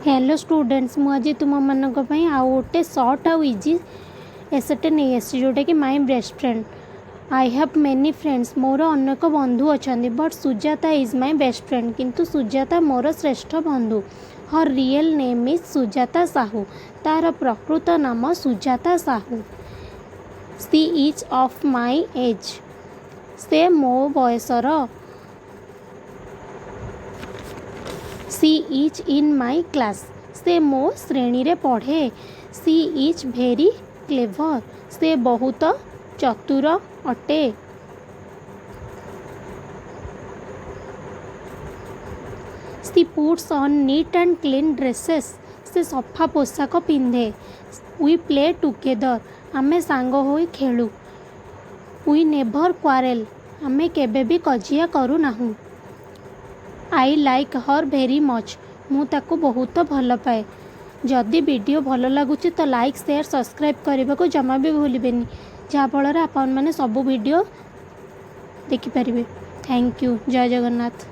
Hello students, ମୁଁ ଆଜି ତୁମମାନଙ୍କ ପାଇଁ ଆଉ ଗୋଟେ ସର୍ଟ ଆଉ ଇଜି ଏସେଟେ ନେଇ ଆସିଛି, ଯେଉଁଟାକି "My best friend"। I have many friends, ମୋର ଅନେକ ବନ୍ଧୁ ଅଛନ୍ତି, but Sujata is my best friend, କିନ୍ତୁ ସୁଜାତା ମୋର ଶ୍ରେଷ୍ଠ ବନ୍ଧୁ। Her real name is Sujata Sahu. ତା'ର ପ୍ରକୃତ ନାମ Sujata Sahu. She is of my age. ସେ ମୋ ବୟସର। She is in my class. ସେ ମୋ ଶ୍ରେଣୀରେ ପଢ଼େ। She is very clever. ସେ ବହୁତ ଚତୁର ଅଟେ। She puts on neat and clean dresses. ସେ ସଫା ପୋଷାକ ପିନ୍ଧେ। We play together. ଆମେ ସାଙ୍ଗ ହୋଇ ଖେଳୁ। We never quarrel. ଆମେ କେବେ ବି କଜିଆ କରୁନାହୁଁ। I like her very much. ମୁଁ ତାକୁ ବହୁତ ଭଲ ପାଏ। ଯଦି ଭିଡ଼ିଓ ଭଲ ଲାଗୁଛି ତ ଲାଇକ୍, ସେୟାର, ସବସ୍କ୍ରାଇବ୍ କରିବାକୁ ଜମା ବି ଭୁଲିବେନି, ଯାହାଫଳରେ ଆପଣମାନେ ସବୁ ଭିଡ଼ିଓ ଦେଖିପାରିବେ। Thank you. Jay Jagannath.